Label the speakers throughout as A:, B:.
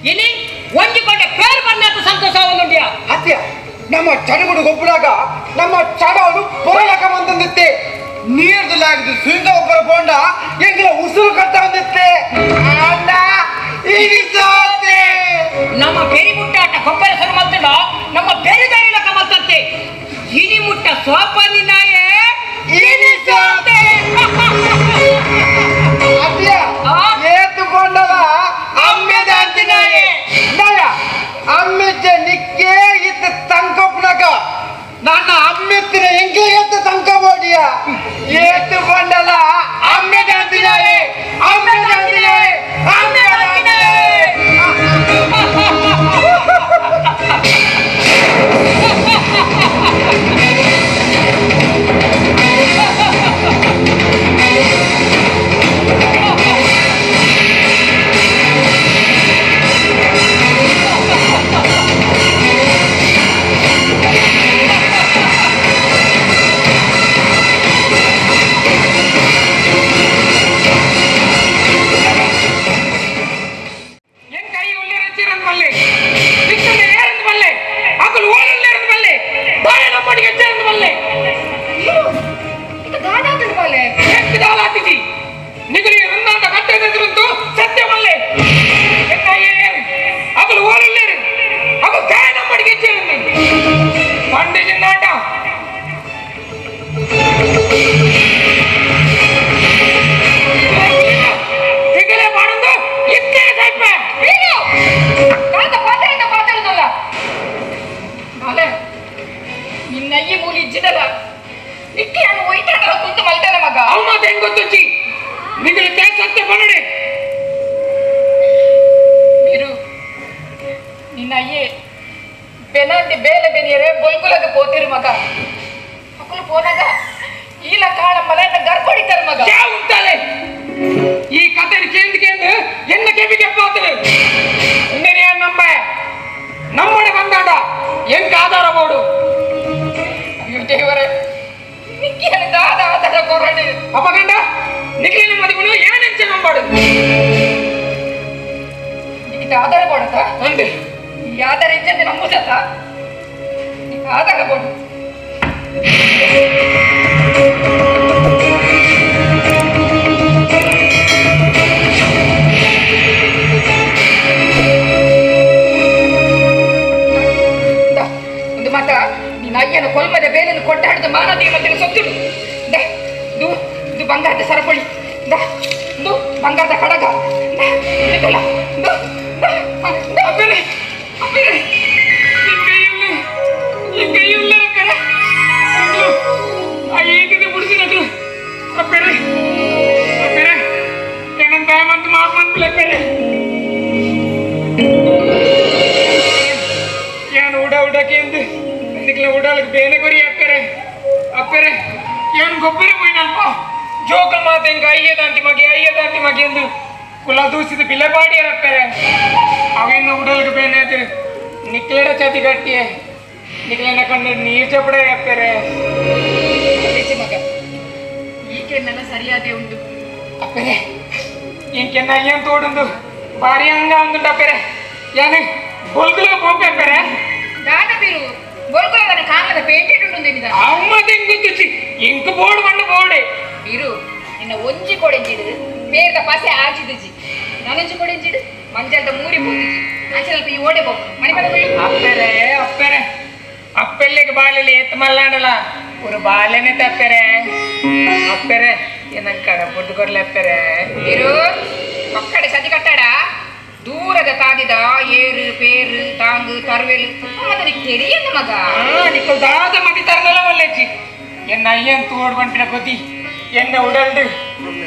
A: ಇನಿ ಒಂಜಿಕೊಂಡೆ ಪೇರ್ ಬಂದಾತ ಸಂತೋಷ ಆವೊಂದುಂಡಿಯ
B: ಅತ್ಯ ನಮ್ಮ ಚಡುಗುಡು ಗೊಬ್ಬರಾಗ ನಮ್ಮ ಚಡವನು ಪೊರಲಕ ಬಂದಂದಿತ್ತೆ ನೀರ್ದಲಾಗಿದ್ದು ಸುಂದ ಒಬ್ಬರ ಬೋಂಡ ಎಂಗ್ಲ ಉಸುರು ಕಟ್ಟ ಬಂದಿತ್ತೆ ಅಣ್ಣ ಇಡಿಸೋತೆ
A: ನಮ್ಮ ಪೆರಿ ಮುಟ್ಟಾಟ ಕೊಬ್ಬರ ಸರು ಮಲ್ತಂಡ ನಮ್ಮ ಪೆರಿದಾರಿ ಲಕ ಮಲ್ತಂತೆ ಇನಿ ಮುಟ್ಟ ಸೋಪನಿನಾಯೇ
B: ಇಡಿಸೋತೆ ಅತ್ಯ ಏತು ಬೋಂಡಲ ಅಮ್ಮೆದ ಅಂತಿನಾಯೇ ನಯ ಅಮ್ಮೆಚ್ಚ ನಿಕ್ಕೇ ಇತ್ತ ತಂಕೊಪ್ಪನಕ ನನ್ನ ಅಮ್ಮೆತ್ತಿನ ಎಂಗ್ಲ ಎತ್ತ ತಂಕ ಬೋಡಿಯ ಏತು ಬೋಂಡಲ ಅಮ್ಮೆದ ಅಂತಿನಾಯೇ ಅಮ್ಮೆದ ಅಂತಿನಾಯೇ ಅಮ್ಮೆದ ಅಂತಿನಾಯೇ.
C: என் கை உள்ளிருச்சிருந்து வல்லே நிக்கல ஏறந்து வல்லே அகல் ஓடல இருந்து வல்லே தாயன படிக்க சேர்ந்து வல்லே
A: ಇದು ದಾದಾತನ ಬಾಲೆ
C: எனக்கு தாளாத்திஜி நிகழி இருந்தாண்ட கட்டதிருந்து சத்தியம் வல்லே என் கையை ஏறு அகல் ஓடல இரு அகல் தாயன படிக்க சேர்ந்து பண்டிகை நாட்டா திகழே பாடுந்து இத்தே கைப்பேன்
A: ವೀರು ಕಾಂತ ಪಾತ್ರೆಯಿಂದ ಪಾತ್ರೆದಲ್ಲ ಬಾಲೆ ನಿನ್ನಯ್ಯಿ ಮೂಲಿ ಇಜ್ಜಿದಲ್ಲ ನಿಕ್ಕಿ ನಾನು ಒಯ್ತಾಡ ಕುಂತು ಮಲ್ತಾನೆ ಮಗ
C: ಅವ ಹೆಂಗ್ ಗೊತ್ತುಚ್ಚಿ ನಿಗಳಿ ತೇ ಸತ್ಯ ಬನ್ನಡೆ
A: ವೀರು ನಿನ್ನಯ್ಯೆ ಬೆನಾಂದಿ ಬೇಲೆ ಬೆನಿಯರೆ ಬೊಲ್ಕುಲಗ ಪೋತಿರು ಮಗ ಅಕುಲು ಪೋನಾಗ ಈಲ ಕಾಳ ಮಲೆಯನ್ನ ಗರ್ಭಡಿತಾರೆ ಮಗ
C: ಯಾವ ಉಂಟಾಲೆ ಈ ಕಥೆ ಕೇಂದ್ ಕೇಂದ್ ಎನ್ನ ಕೆವಿಗೆ ಪಾತ್ರೆ ಇನ್ನೇನು ನಮ್ಮ ನಮ್ಮೊಡೆ ಬಂದಾಡ ಎಂಕ ಆಧಾರ ಬೋಡು
A: ಅಯ್ಯೋ ದೇವರೇ ನಿಕ್ಕಿ ನಾನು ದಾದ ಆಧಾರ ಕೊರಡೆ
C: ಅಪಗಂಡ ನಿಖಿಲಿನ ಮದಿಗುನು ಏನೆಂಚ ನಂಬಾಡು
A: ನಿಕ್ಕೆ ಆಧಾರ ಕೊಡತ
C: ಅಂದೆ
A: ಈ ಆಧಾರ ಇಜ್ಜಂದೆ ನಂಬುದತ್ತ ನಿಕ್ಕೆ ಆಧಾರ ಕೊಡು ಇಂದ, ಒಂದು ಮಾತ ನಿನ್ನ ಅಯ್ಯನ ಕೊಲ್ಮದ ಬೇಲನ್ನು ಕೊಟ್ಟಾಡಿದ ಮಾನವೀಯ ಮಧ್ಯೆ ಸೊತ್ತುಡು the ಇದು ಇದು ಬಂಗಾರದ ಸರಪಳಿ the ಇದು ಬಂಗಾರದ ಕಡಗ the, ಇದೆಲ್ಲ, ಇದು, the, the.
C: ಅಪ್ಪರೆ ಅಪ್ಪರೆ ನಿನ್ ಕೈಯಲ್ಲಿ ನಿನ್ ಕೈಯಲ್ಲೇ ಅಪ್ಪರೆ ಆ ಏಕಿದೆ ಬುಡಿಸಿನట్లు ಅಪ್ಪರೆ ಅಪ್ಪರೆ ಏನಂತ ಮತ್ತು ಮಾಪ್ ಮಂತ್ಲೆ ಅಪ್ಪರೆ ಏನು ಉಡ ಉಡಕ್ಕೆ ನಿಕ್ಲ ಉಡಲಕ್ಕೆ ಬೇನೆ ಕೊರಿ ಅಪ್ಪರೆ ಅಪ್ಪರೆ ಏನು ಗೊಬ್ಬರ ಹೋಯ್ನಲ್ಪ ಜೋಕಲ್ ಮಾತೆ ಹಿಂಗ ಅಯ್ಯದಾಂತಿ ಮಗೆ ಅಯ್ಯದಾಂತಿ ಮಗೆ ಎಂದು ಕುಲ ದೂಸಿದ ಬಿಲೆ ಬಾಡಿಯರಪ್ಪರೆ ಅವೇನು ಉಡಲ್ಗೆ ಬೇನೆ ಆದ್ರೆ ನಿಕ್ಲೆಡ ಚಾತಿ ಗಟ್ಟಿಯೇ ನಿಕ್ಲೆನ ಕಣ್ಣು ನೀರ್ ಚಪಡೆ ಅಪ್ಪರೆ
A: ಲೇಚಿ ಮಗ ಈಕೆನ್ನೆಲ್ಲ ಸರಿಯಾದೇ ಉಂಟು
C: ಅಪ್ಪರೆ ಇಂಕೆನ್ನ ಏನ್ ತೋಡುಂದು ಭಾರಿ ಹಂಗ ಒಂದುಂಟು ಅಪ್ಪರೆ ಯಾನೆ ಬೊಲ್ಕುಲ ಬೋಪೆ ಅಪ್ಪರೆ
A: ದಾದ ಬೀರು ಬೊಲ್ಕೊಳಗನ ಕಾಮದ ಪೇಂಟೆಡ್ ಉಂಡು
C: ಅಮ್ಮ ತೆಂಗುತ್ತುಚಿ ಇಂಕ್ ಬೋರ್ಡ್ ಬಂಡು ಬೋರ್ಡೆ
A: ಬೀರು ನಿನ್ನ ಒಂಜಿ ಕೊಡೆಂಜಿಡು ಬೇರ್ದ ಪಸೆ ಆಜಿದಿಜಿ ನಾನೊಂಜಿ ಕೊಡೆಂಜಿಡು ಮಂಜಲ್ದ ಮೂರಿ ಪೋತಿಜಿ ಅಂಚನಲ್ಪ ಈ ಓಡೆ ಬೋಕು ಮಣಿ ಪದ ಬೀಳು
C: ಅಪ್ಪರೆ ಅಪ್ಪರೆ ಅಪ್ಪೆಲ್ಲಿಗೆ ಬಾಲೆಲಿ ಎತ್ ಮಲ್ಲಾಡಲ ஒரு ಬಾಲೆನೆ ತಪ್ಪರೆ ಅಪ್ಪರೆ ಏನಂಗ್ ಕಡ ಬುಡ್ದು ಕೊರ್ಲೆ ಅಪ್ಪರೆ
A: ಬೀರು ಒಕ್ಕಡೆ ಸದಿ ಕಟ್ಟಾಡ ದೂರದ ತಾದಿದ ಏರು ಪೇರು ತಾಂಗು ತರ್ವೇಲು ಮತ್ತೆ ತೆರಿಯಂದ ಮಗ
C: ನಿಕ್ಕಲ್ ದಾದ ಮತಿ ತರನಲ ಒಲ್ಲೆಜ್ಜಿ ಎನ್ನ ಅಯ್ಯನ್ ತೋಡ್ ಬಂಟಿನ ಗೊತ್ತಿ ಎನ್ನ ಉಡಲ್ದು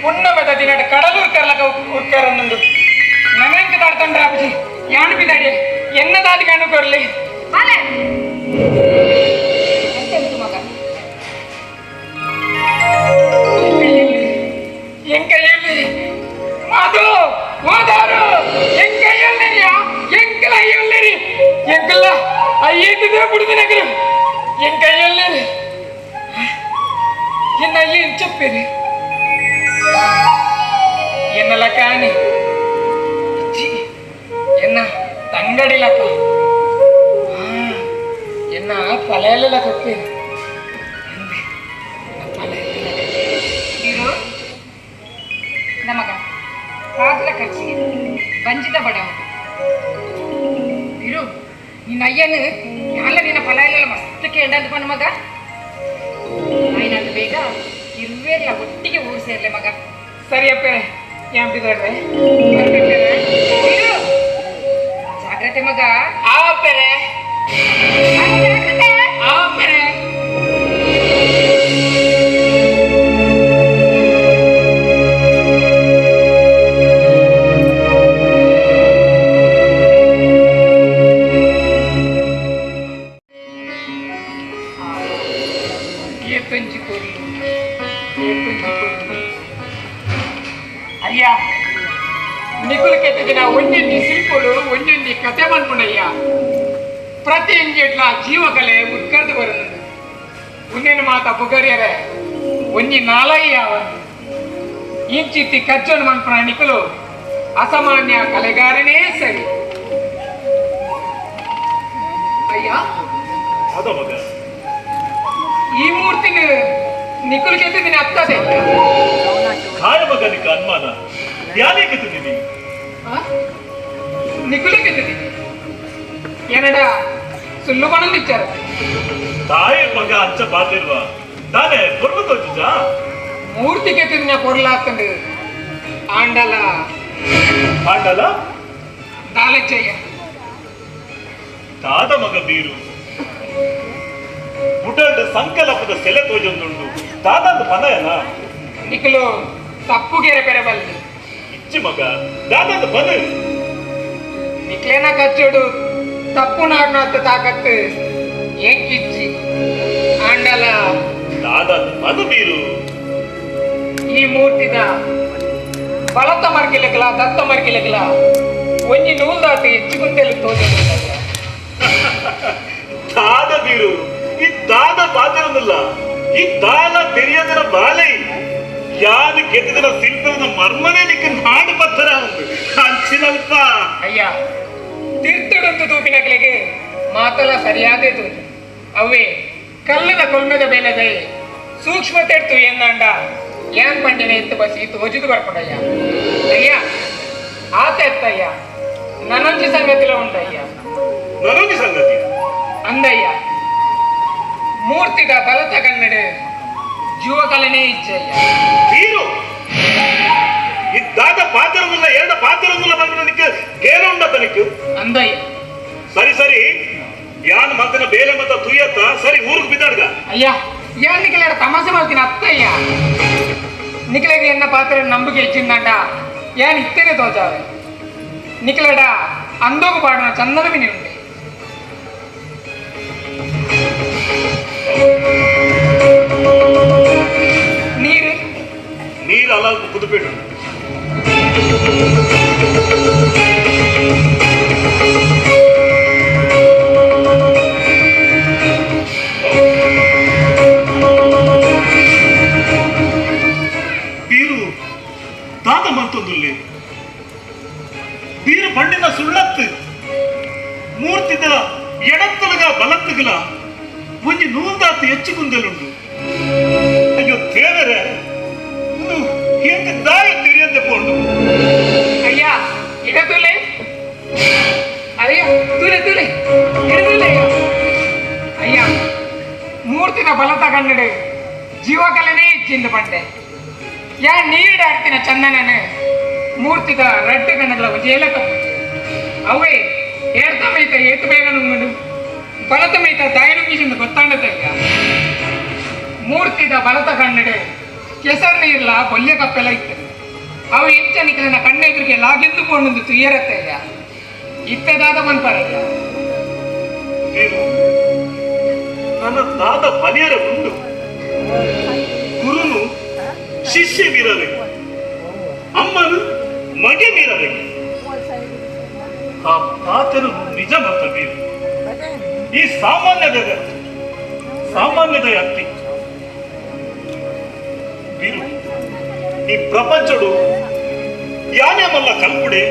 C: ಪುಣ್ಣಮದ ದಿನಟ ಕಡಲೂರ್ ಕರ್ಲಕ ಉರ್ಕರನ್ನೊಂದು ನನಂಕ ತಾಡ್ತಂಡ್ರ ಅಪ್ಪಜಿ ಯಾನು ಬಿದಾಡಿ ಎನ್ನ ದಾದಿ ಕಾಣು ಕೊರ್ಲಿ
A: ಬಾಲೆ ಎಂತ ಉಂಟು ಮಗ
C: என் கையில் மாது மாதாரு என் கையில் நெறியா எங்கள் ஐயல் நெறி எங்கல்ல ஐயத்துதே புடிச்சு நகரு என் கையில் நெறி என் ஐயன் చెప్పేది என்னல కాని என்ன ತಂಗಡಿ ಲಕ್ಕ ಎನ್ನ ಪಲೆಯಲ್ಲೆಲ್ಲ ಕಪ್ಪೇರು
A: ಇರು ನಮಗ ಕಾದಲ ಖರ್ಚಿಗೆ ಬಂಜಿದ ಬಡವ ಇರು ನಿನ್ನ ಅಯ್ಯನು ಯಾಲ ನಿನ್ನ ಫಲ ಇಲ್ಲ ಮಸ್ತ್ ಕೇಂಡ ಪಣ್ಣ ಮಗ ಆಯ್ನಾದ ಬೇಗ ಇರುವೇರ್ಲ ಒಟ್ಟಿಗೆ ಊರು ಸೇರ್ಲೆ ಮಗ.
C: ಸರಿ ಅಪ್ಪೇರೆ ಯಾಂಪಿದಾರೆ
A: ಇರು ಜಾಗ್ರತೆ ಮಗ.
C: ಆ ಅಪ್ಪೇರೆ
A: ಜಾಗ್ರತೆ
C: ಆ ಅಪ್ಪೇರೆ. ಅಯ್ಯ ನಿಕುಲು ಕೆತ್ತಿನ ಒಂದೊಂದು ಸಿಲ್ಪುಡು ಒಂದೊಂದು ಕತೆ ಮನ್ಪುಂಡಯ್ಯ. ಪ್ರತಿ ಎಂಜೆಟ್ಲ ಜೀವಕಲೆ ಉತ್ಕರ್ದು ಬರುತ್ತದೆ. ಉನ್ನೇನು ಮಾತ ಬುಗರಿಯರೆ ಒಂಜಿ ನಾಲಯ್ಯ ಇಂಚಿತ್ತಿ ಕಜ್ಜೋನು ಮನ್ಪುನ ನಿಕುಲು ಅಸಾಮಾನ್ಯ ಕಲೆಗಾರನೇ ಸರಿ. ಅಯ್ಯ ಈ ಮೂರ್ತಿನ ನಿಕುಲು ಕೆತ್ತಿದ್ದೀನಿ ಅತ್ತದೆ
D: ಕಾಯ ಮಗನಿಗೆ ಅನುಮಾನ ಯಾನೇ ಕೆತ್ತಿದ್ದೀನಿ
C: ನಿಕುಲು ಕೆತ್ತಿದ್ದೀನಿ ಏನಡ ಸುಳ್ಳು ಬಣಂದಿಚ್ಚಾರ
D: ತಾಯಿ ಮಗ ಅಂಚ ಬಾತಿಲ್ವ ತಾನೇ ಕೊರ್ಲು ತೋಚಿಜ
C: ಮೂರ್ತಿ ಕೆತ್ತಿದ್ನ ಕೊರ್ಲಾತಂಡು ಆಂಡಲ
D: ಆಂಡಲ
C: ದಾಲಚ್ಚಯ್ಯ
D: ತಾದ ಮಗ ಬೀರು ಮುಟಲ್ಡ್ ಸಂಕಲ್ಪದ ಸೆಲೆ ತೋಜೊಂದುಂಡು ದಾದಂದು ಪನಯನ
C: ನಿಕುಲು ತಪ್ಪುಗೆರೆ ಪೆರಬಲ್ಲು
D: ಇಚ್ಚಿ ಮಗ ದಾದಂದು ಪನ
C: ನಿಕ್ಲೇನ ಕಚ್ಚೋಡು ತಪ್ಪು ನಾಡ್ನಾತ ತಾಕತ್ತು ಎಂಕಿಚ್ಚಿ ಆಂಡಲ
D: ದಾದಂದು ಪನ ಬೀರು
C: ಈ ಮೂರ್ತಿದ ಬಲತ ಮರ್ಗಿಲಕಲ ದತ್ತ ಮರ್ಗಿಲಕಲ ಒಂಜಿ ನೂಲ್ದಾತ ಹೆಚ್ಚುಗುಂಟೆಲು ತೋಜೊಂದುಂಡಯ್ಯ.
D: ದಾದ ಬೀರು ಈ ದಾದ ಪಾತ್ರನಲ್ಲ ಈ ದಾಲ ತೆರಿಯದನ ಬಾಲೈ ಯಾರು ಕೆತ್ತದನ ಶಿಲ್ಪದ ಮರ್ಮನೆ ನಿಕ್ಕ ನಾಡು ಪತ್ತರ ಅಂಚಿನಲ್ಪ.
C: ಅಯ್ಯ ತೀರ್ಥಡೊಂದು ತೂಪಿನಕ್ಲೆಗೆ ಮಾತಲ ಸರಿಯಾದೇ ತೂಜು ಅವೇ ಕಲ್ಲದ ಕೊಲ್ಮೆದ ಬೇಲೆದೈ ಸೂಕ್ಷ್ಮತೆಡ್ತು ಎಂದಾಂಡ ಏನ್ ಪಂಡಿನ ಎತ್ತು ಬಸಿ ತೋಜುದು ಬರ್ಪಡಯ್ಯ. ಅಯ್ಯ ಆತ ಎತ್ತಯ್ಯ ನನೊಂಜಿ ಸಂಗತಿಲ ಉಂಟಯ್ಯ.
D: ನನೊಂಜಿ ಸಂಗತಿ
C: ಅಂದಯ್ಯ ಮೂರ್ತಿದ ಬಲತ ಕನ್ನಡ ಜೀವಕಲನೇ ಇಚ್ಛಯ್ಯ.
D: ವೀರು ಇದ್ದಾದ ಪಾತ್ರವಿಲ್ಲ ಎರಡ ಪಾತ್ರವಿಲ್ಲ ಬಂದ್ರೆ ಗೇರ ಉಂಡ ತನಕ್ಕೆ
C: ಅಂದಯ್ಯ.
D: ಸರಿ ಸರಿ ಯಾನ್ ಮತ್ತನ ಬೇಲೆ ಮತ್ತ ತುಯ್ಯತ್ತ ಸರಿ ಊರಿಗೆ ಬಿದ್ದಾಡ್ಗ.
C: ಅಯ್ಯ ಯಾನ್ ನಿಖಿಲ ತಮಾಷೆ ಮಾಡ್ತೀನಿ ಅತ್ತಯ್ಯ. ನಿಖಿಲಗೆ ಎನ್ನ ಪಾತ್ರ ನಂಬಿಕೆ ಹೆಚ್ಚಿಂದಂಡ ಯಾನ್ ಇತ್ತೇನೆ ತೋಜಾವೆ ನಿಖಿಲಡ ಅಂದೋಗು ಪಾಡೋಣ ಚಂದನ ಮಿನಿ ಉಂಡೆ. ನೀರು
D: ನೀರು ಅಲ್ಲ ಕುದುಪೇಟು ಬೀರು ದಾದ ಮಂತೊಂದುಲ್ಲಿ ಬೀರು ಬಣ್ಣಿನ ಸುಳ್ಳತ್ತು ಮೂರ್ತಿದ ಎಡತ್ತಲಗ ಬಲತ್ತುಗಲ ಒಂಜಿ ನೂಲ್ದಾತು ಹೆಚ್ಚು ಕುಂದಲುಂಡು. ಅಯ್ಯೋ ದೇವರೇ ಎಂತ ದಾರಿ ತಿಳಿಯಂತೆ ಪೋಂಡು.
C: ಅಯ್ಯ ಇಡತುಲೆ ಅಯ್ಯ ತುಲೆ ತುಲೆ ಇಡತುಲೆ ಅಯ್ಯ ಮೂರ್ತಿನ ಬಲತ ಕನ್ನಡ ಜೀವಕಲನೇ ಇಚ್ಚಿಂದ ಪಂಡೆ ಯಾ ನೀಡಾಡ್ತಿನ ಚಂದನನು ಮೂರ್ತಿದ ರಡ್ಡು ಕಣ್ಣಗಳ ಜೇಲ ಕಪ್ಪು ಅವೇ ಏರ್ತ ಮೈತ ಏತು ಬೇಗ ನುಂಗುಂಡು ಬಲತ ಮೈತ ದಾಯನುಂಗಿಸಿಂದ ಗೊತ್ತಾಂಡತಯ್ಯ. ಮೂರ್ತಿದ ಬಲತ ಕನ್ನಡ ಕೆಸರು ನೀರ್ಲ ಬೊಲ್ಯ ಕಪ್ಪೆಲ್ಲ ಇತ್ತು ಅವು ಎಂಚ ನಿಖಲಿನ ಕಣ್ಣೆದುರಿಗೆ ಲಾಗೆಂದು ಪೋಂಡು ತುಯ್ಯರತ್ತಯ್ಯ. ಇತ್ತದಾದ ಮನ್ಪರಯ್ಯ.
D: ನನ್ನ ದಾದ ಬಲಿಯರ ಉಂಡು ಗುರುನು ಶಿಷ್ಯ ಮೀರಬೇಕು ಅಮ್ಮನು ಮಗೆ ಮೀರಬೇಕು ಆ ಪಾತನು ನಿಜ ಮತ ಬೀರು ಈ ಸಾಮಾನ್ಯದ ಸಾಮಾನ್ಯದ ಅತ್ತಿ ಬೀರು ಈ ಪ್ರಪಂಚಡು ಯಾನೇ ಮಲ್ಲ ಕಲ್ಪುಡೆ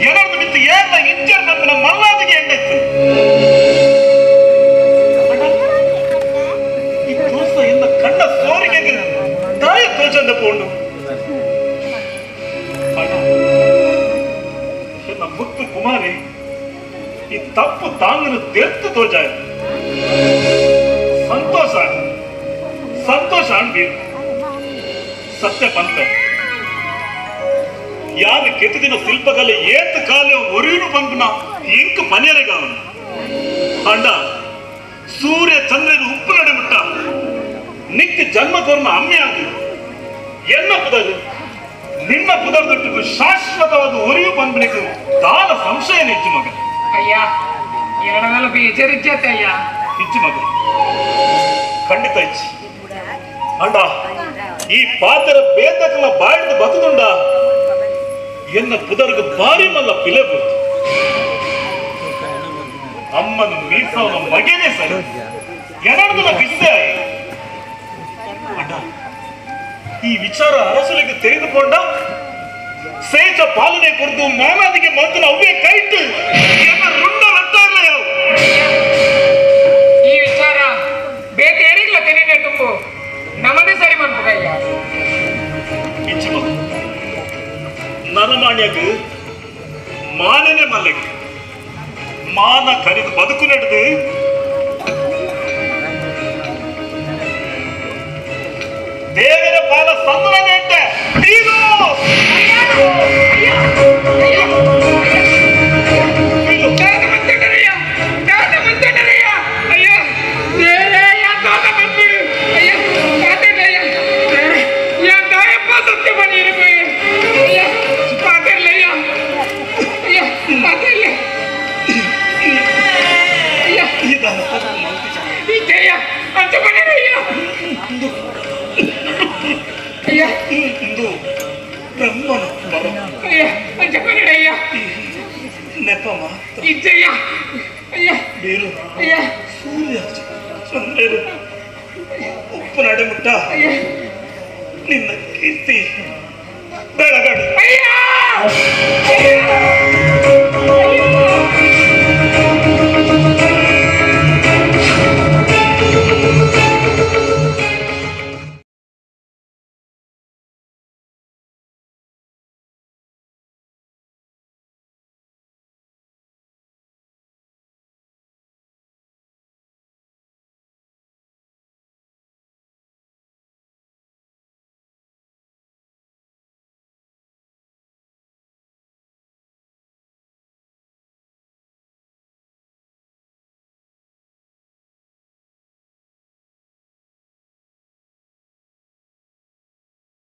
D: ಎನರ್ದು ಮಿತ್ತು ಏರ್ನ ಇಂಚರ್ ಬಂದನ ಮಲ್ಲಾದಿಗೆ ಎಂಡೈತು. ಈ ದೋಸ ಎನ್ನ ಕಣ್ಣ ಸೋರಿಗೆ ತಾಯ ತೋಚಂದ ಪೋಂಡು. ಎನ್ನ ಮುತ್ತು ಕುಮಾರಿ ಈ ತಪ್ಪು ತಾಂಗನು ತೆರ್ತು ತೋಜಾಯ. ಸಂತೋಷ ಸಂತೋಷ ಅಣ್ಬೀರು ಸತ್ಯ ಪಂತೆ ಯಾರು ಕೆತ್ತದಿನ ಶಿಲ್ಪಕಲೆ ಏತ್ ಕಾಲ ಒರಿಯುನು ಪಂಪನ ಇಂಕ್ ಪನಿಯರೆಗಾವನು ಅಂಡ ಸೂರ್ಯ ಚಂದ್ರನ ಉಪ್ಪು ನಡೆ ಮುಟ್ಟ ನಿಕ್ ಜನ್ಮ ಕೊರ್ನ ಅಮ್ಮೆ ಆಗಿ ಎನ್ನ ಪುದರು ನಿನ್ನ ಪುದರ್ ದೊಟ್ಟಿಗೂ ಶಾಶ್ವತವಾದ ಒರಿಯು ಪಂಪನಿಗೆ ದಾನ ಸಂಶಯ ನಿಚ್ಚು ಮಗ.
C: ಅಯ್ಯ ಎರಡನೆಲ್ಲ ಬೇಜಾರಿಜ್ಜತೆ ಅಯ್ಯ.
D: ಇಚ್ಚು ಮಗ ಖಂಡಿತ ಇಚ್ಚು ಅಂಡ ಈ ಪಾತ್ರ ಬೇತಕಲ ಬಾಯ್ದು ಬತದುಂಡ ಎನ್ನ ಪುದರ್ಗ ಬಾರಿ ಮಲ್ಲ ಪಿಲೆ ಬುರ್ದು ಅಮ್ಮನ ಮೀಸವನ ಮಗನೇ ಸರಿ ಎನರ್ದುನ ಬಿಸ್ಸೆ ಅಣ್ಣ ಈ ವಿಚಾರ ಅರಸುಲಿಗೆ ತಿಳಿದುಕೊಂಡ ಸೇಜ ಪಾಲನೆ ಕೊಡ್ದು ಮಾನಾದಿಗೆ ಮಂದನ ಅವ್ವೇ ಕೈಟು ಎನ್ನ ರುಂಡ ರಕ್ತ ಇರಲ್ಲ ಯಾವ
C: ಈ ವಿಚಾರ ಬೇತೆ ಏರಿಗ್ಲ ತೆನಿನೆ ತುಂಬು ನಮ್ಮದೇ ಸರಿ ಮನ್ಪುಗಯ್ಯ.
D: ಇಚ್ಚು ಮಗ ನರಮಾಣ್ಯಗ ಮಾನನೆ ಮಲ್ಲಿಗೆ ಮಾನ ಕರಿದು ಬದುಕು ನಡೆದು ದೇವರ ಪಾಲ ಸಂದನೆ ನೀರು ಬ್ರಹ್ಮನ ಬರ ನೆಪ ಮಾತ್ರ ಬೀರು ಸೂರ್ಯ ಚಂದ್ರರು ಉಪ್ಪು ನಡೆಮುಟ್ಟ ನಿನ್ನ ಕೀರ್ತಿ ಬೆಳಗಡು.
C: ಅಯ್ಯ.